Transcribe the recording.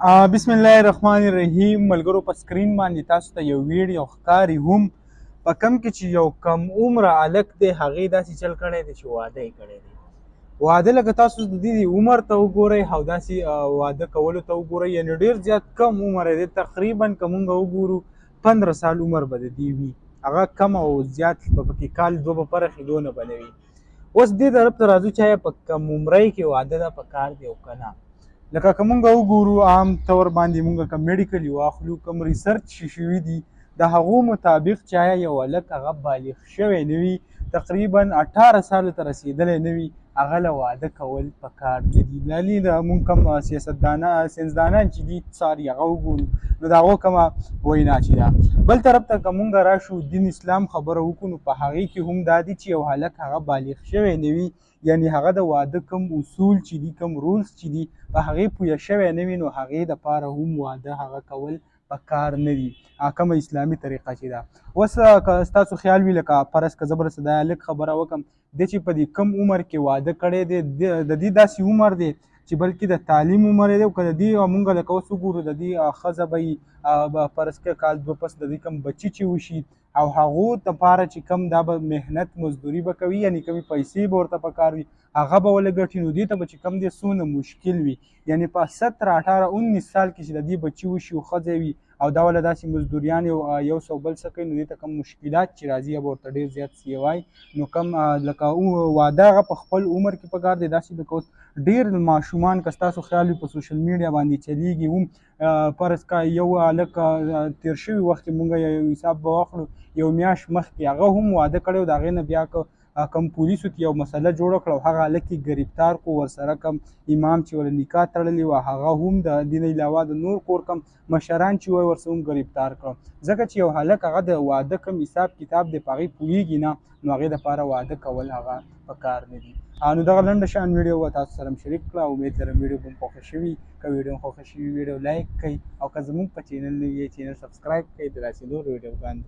بسم الله الرحمن الرحیم. ملګرو، په سکرین باندې تاسو ته یو ویډیو ښکاري هم، په کم کې چې یو کم عمره هلک دی، هغې داسې چل کړی دی چې واده یې کړی دی. واده لکه تاسو د دې عمر ته وګورئ او داسې واده کولو ته وګورئ، یعنې ډېر زیات کم عمر دی. تقریبا که مونږ وګورو، 15 سال عمر به د دې وي، هغه کم او زیات به پکې کال دوه به فرق وي، دونه به نه وي. اوس دې طرف ته راځو چې آیا په کم عمرۍ کې واده ده په کار دی او که نه. لکه که مونږ وګورو، عام طور باندې مونږ که میډیکل واخلو، کوم ریسرچ چې شوي دي، د هغو مطابق چې آیا یو هلک هغه بالغ شوی نه وي، تقریبا 18 سالو ته رسېدلی نه وي، هغه له واده کول پکار نه دي. یعنې د مونږ کوم ساینسدانان چې دي څاري، هغه وګورو نو د هغو کومه وینا چې ده. بل طرف ته که مونږ راشو، دین اسلام خبره وکړو، نو په هغې کې هم دا دي چې یو هلک هغه بالغ شوی نه وي، یعنی هغه د واده کوم اصول چې دي، کوم rules چې دي، په هغې پوه شوی نه وي، نو هغې دپاره هم واده هغه کول پکار نه دي، کومه اسلامي طریقه چې ده. اوس که ستاسو خیال وي، لکه فرض که زه به درته دا لږ خبره وکړم، دی چې په دې کم عمر کې واده کړی دی، د دې داسې عمر دی چې بلکې د تعلیم عمر دی. او که د دې مونږ لکه اوس وګورو، د دې ښځه به یې فرض که کال دوه پس د دې کوم بچي چې وشي، او هغو دپاره چې کوم دا به محنت مزدوري به کوي، یعنې کومې پیسې به ورته پکار وي، هغه به ولې ګټي، نو دې ته به چې کوم دی څونه مشکل وي. یعنې په 17، 18، 19 سال کې چې د دې بچي وشي او ښځه وي او دا وله داسې مزدوریان یو څه بل څه کوي، نو دې ته کوم مشکلات چې راځي، به ورته ډېر زیات سیوای. نو کوم لکه واده هغه په خپل عمر کې پکار دی. داسې لکه اوس ډېر ماشومان، که ستاسو خیال وي، په سوشل میډیا باندې چلیږي هم. فرض که یو هلک تېر شوي وخت کې، مونږ یو حساب به واخلو، یو میاشت مخکې هغه هم واده کړی او د هغې نه بیا که کوم پولیسو ته یو مسله جوړه کړه او هغه هلک یې ګرفتار کو، ورسره کوم امام چې ول نکاح تړلې وه هغه هم، د دې نه علاوه د نور کور کوم مشران چې وای ورسره هم ګرفتار کړ، ځکه چې یو هلک هغه د واده کوم حساب کتاب دی، په هغې پوهېږي نه، نو هغې دپاره واده کول هغه په کار نه دي. نو دغه لنډه شان ویډیو به تاسو سره شریک کړه. امید لرم ویډیو به مو خوښه شوي. که ویډیو مو خوښه شوي، ویډیو لایک کړئ، او که زموږ په چینل نوي یئ، چینل سبسکرایب کړئ د داسې نورو ویډیوګانو.